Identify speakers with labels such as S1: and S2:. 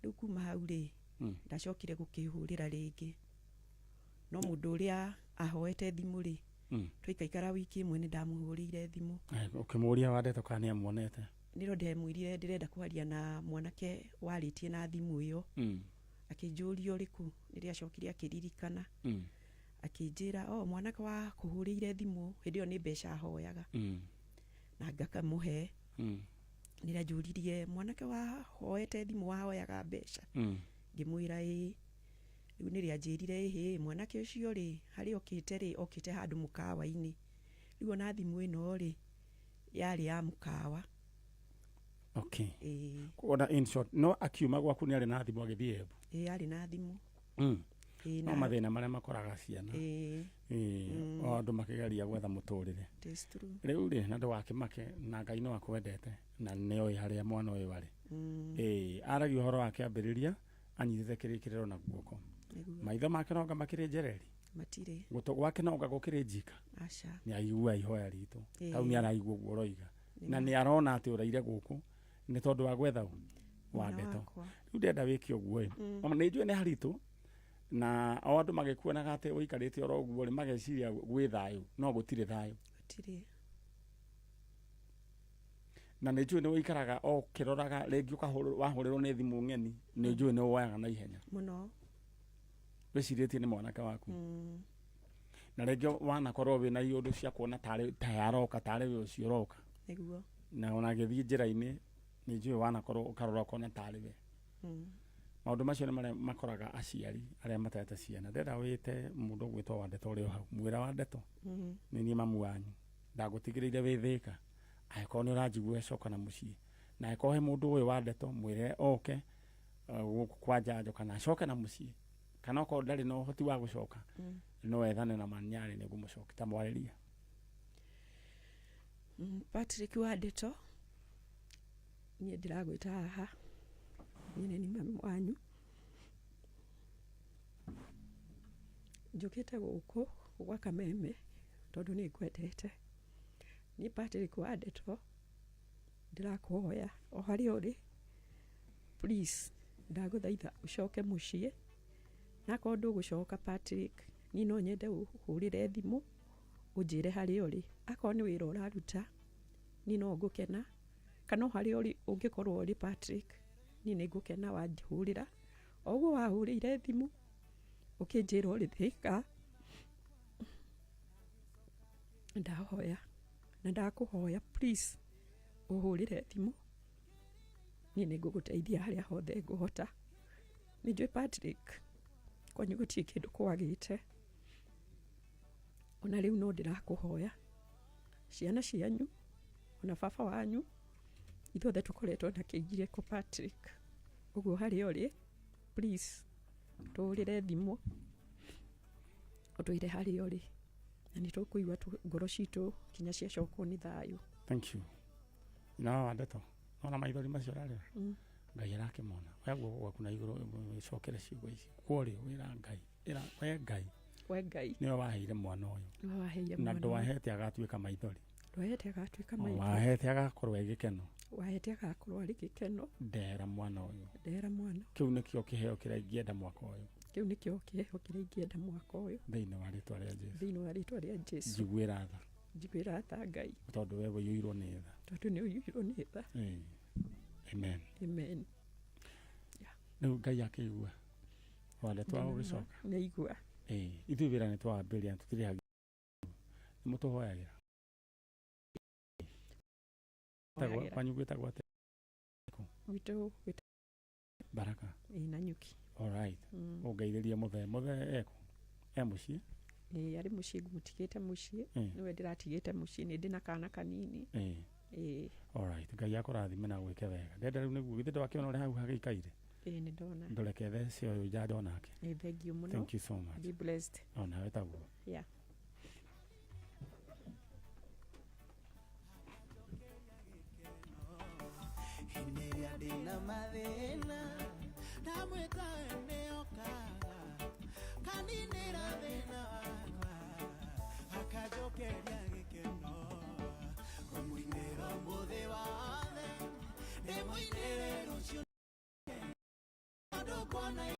S1: Rĩu kuma hau rĩ, ndacokire gũkĩhũrĩra rĩngĩ, no mũndũ ũrĩa ahoete thimũ rĩ, twaikaikara wiki ĩmwe nĩ ndamũhũrĩire thimũ.
S2: Ũkĩmũria Wandeto kana nĩ amuonete.
S1: Nĩrĩo ndemwĩrire ndĩrenda kwaria na mwanake warĩtie na thimũ ĩyo. Akĩnjũria ũrĩkũ, nĩrĩo acokire akĩririkana. Akĩnjĩra o mwanake wa kũhũrĩire thimũ hĩndĩ ĩyo nĩ mbeca ahoyaga. Na ngakamũhe. Nĩrĩo anjũririe mwanake wahoete thimũ wahoyaga mbeca. Ngĩmwĩra ĩĩ. Rĩu nĩrĩo anjĩrire ĩhĩ mwanake ũcio rĩ, harĩa okĩte rĩ, okĩte handũ mũkawa-inĩ. Rĩu ona thimũ ĩno rĩ, yarĩ ya mũkawa.
S2: Okay.
S1: Ĩĩ.
S2: Ona in short, no akiuma gwaku nĩ arĩ na thimũ agĩthiĩ Embu.
S1: Ĩĩ arĩ na thimũ. Ĩĩ
S2: No
S1: na
S2: mathĩna marĩa makoraga ciana.
S1: Ĩĩ.
S2: Ĩĩ, o andũ makĩgeria gwetha mũtũrĩre.
S1: It is true.
S2: Rĩu rĩ, na ndũgakĩmake, na Ngai no akwendete na nĩ oĩ harĩa mwana ũyũ arĩ. Ĩĩ, aragia ũhoro wa kĩambĩrĩria anyitĩte kĩrĩkĩrĩro na guoko.
S1: Nĩguo.
S2: Maitho make nonga makĩrĩ njereri.
S1: Matirĩ.
S2: Gũtũ gwake nonga gũkĩrĩ njika.
S1: Aca.
S2: Nĩ aigua ihoya ritũ.
S1: Ĩĩ.
S2: Hau nĩ araigua ũguo ũroiga.
S1: Nĩ
S2: Na
S1: ma.
S2: nĩ arona atĩ ũraire gũkũ nĩ tondũ wa gwetha ũ? Wa
S1: Mwana
S2: ndeto.
S1: wakwa.
S2: Rĩu ndĩrenda wĩke ũguo ĩ. Ona nĩ njũĩ nĩ haritũ na o andũ magĩkuonaga atĩ ũikarĩte oro ũguo rĩ, mageciria gwĩ thayũ, no gũtirĩ thayũ.
S1: Gũtirĩ.
S2: Na nĩ njũĩ nĩ ũikaraga o ũkĩroraga rĩngĩ ũkahũrĩrwo, wahũrĩrwo nĩ thimũ ng'eni, nĩ njũĩ nĩ woyaga na ihenya.
S1: Mũno.
S2: Wĩcirĩtie nĩ mwanake waku. Na rĩngĩ wanakorwo wĩna iũndũ cia kuona tarĩ ta aroka, tarĩ we ũcio ũroka.
S1: Nĩguo.
S2: Na ona agĩthiĩ njĩra-inĩ nĩ njũĩ wanakorwo ũkarora ũkona tarĩ we. Maũndũ macio nĩ marĩa makoraga aciari arĩa matete ciana. Ndĩrenda wĩte mũndũ ũgwĩtwo Wandeto ũrĩ o hau. Mwĩra Wandeto, nĩ niĩ mamu wanyu. Ndagũtigĩrĩire wĩ Thĩka. Angĩkorwo nĩ ũranjigua coka na mũciĩ. Na angĩkorwo he mũndũ ũĩ Wandeto, mwĩre oke gũkũ kwa Njanjo kana acoke na mũciĩ. Kana okorwo ndarĩ na ũhoti wa gũcoka, no ethane na Manyarĩ nĩguo mũcoke. Ta mwarĩrie.
S1: Patrick Wandeto, niĩ ndĩragwĩta haha, niĩ nĩ niĩ mami wanyu. Njũkĩte gũkũ gwa Kameme tondũ nĩ ngwendete. Niĩ Patrick Wandeto ndĩrakũhoya o harĩa ũrĩ, please ndagũthaitha ũcoke mũciĩ. Na akorwo ndũgũcoka Patrick, niĩ no nyende ũhũrĩre thimũ ũnjĩre harĩa ũrĩ. Akorwo nĩ wĩra ũraruta, niĩ no ngũkena. Kana o harĩa ũrĩ ũngĩkorwo ũrĩ Patrick, niĩ nĩ ngũkena wanjĩhũrĩra. O ũguo wahũrĩire thimũ ũkĩnjĩra ũrĩ Thĩka, ndahoya na ndakũhoya please ũhũrĩre thimũ, niĩ nĩ ngũgũteithia harĩa hothe ngũhota. Nĩ njũĩ Patrick kwanyu gũtirĩ kĩndũ kwagĩte, ona rĩu no ndĩrakũhoya, ciana cianyu ona baba wanyu, ithuothe tũkoretwo na kĩgirĩko Patrick. Ũguo harĩa ũrĩ please tũhũrĩre thimũ ũtwĩre harĩa ũrĩ na nĩ tũkũigua ngoro citũ kinya ciacokwo nĩ thayũ.
S2: Thank you. Nyina wa Wandeto, nona maithori macio ũrarĩra? Ngai arakĩmona. Oya guoko gwaku na igũrũ ũcokere ciugo ici. Kworĩ wĩra Ngai. Ĩra we Ngai.
S1: We Ngai.
S2: Nĩwe waheire mwana ũyũ.
S1: Nĩwe waheire
S2: Na
S1: mwana ũyũ.
S2: ndwahete agatuĩka maithori.
S1: Ndwahete agatuĩka maithori.
S2: Wahete agakorwo e gĩkeno.
S1: Wahete agakorwo arĩ gĩkeno.
S2: Ndehera mwana ũyũ.
S1: Ndehera mwana.
S2: Kĩu nĩkĩo kĩheo kĩrĩa ingĩenda mwaka ũyũ.
S1: Kĩu nĩkĩo kĩheo kĩrĩa ingĩenda mwaka ũyũ.
S2: Thĩinĩ wa rĩtwa rĩa Jesu.
S1: Thĩinĩ wa rĩtwa rĩa Jesu.
S2: Njiguĩra tha.
S1: Njiguĩra tha Ngai.
S2: Tondũ we ũiyũirwo nĩ tha.
S1: Tondũ nĩ ũiyũirwo nĩ tha.
S2: Amen.
S1: Amen.
S2: Rĩu Ngai akĩigua. Wande twa gũgĩcoka.
S1: Nĩ aigua.
S2: Ĩĩ, ithuĩ wĩra nĩ twawambĩrĩria tũtirĩhagia. Nĩ mũtũhoyagĩra. Kwanyu gwĩtagwo atĩa?
S1: Gwitũ gwĩtagwo
S2: Baraka.
S1: Ĩĩ na nyuki.
S2: All right. Ũngeithĩrie mũthee. Mũthee ekũ? E mũciĩ?
S1: Ĩĩ arĩ mũciĩ, ngũmũtigĩte mũciĩ. Nĩwe ndĩratigĩte mũciĩ, nĩ ndĩ na kana kanini. Ĩĩ.
S2: All right. Ngai akũrathime na agwĩke wega. Ndĩrenda rĩu nĩguo, githĩ ndwakĩona ũrĩa hau hagĩikaire?
S1: Ĩĩ nĩ ndona.
S2: Ndũreke thece ũyũ njanjo nake.
S1: Ĩĩ thengiũ mũno.
S2: Thank you so much.
S1: Be blessed.
S2: O nawe taguo.
S1: Yeah.
S3: Hĩndĩ ĩrĩa ndĩna mathĩna ndamwĩta we nĩokaga kaninĩra thĩna wakwa akanjokeria gĩkeno ngũmũinĩra ũmũthĩ wothe ndĩmũinĩre rũciũ. Kuona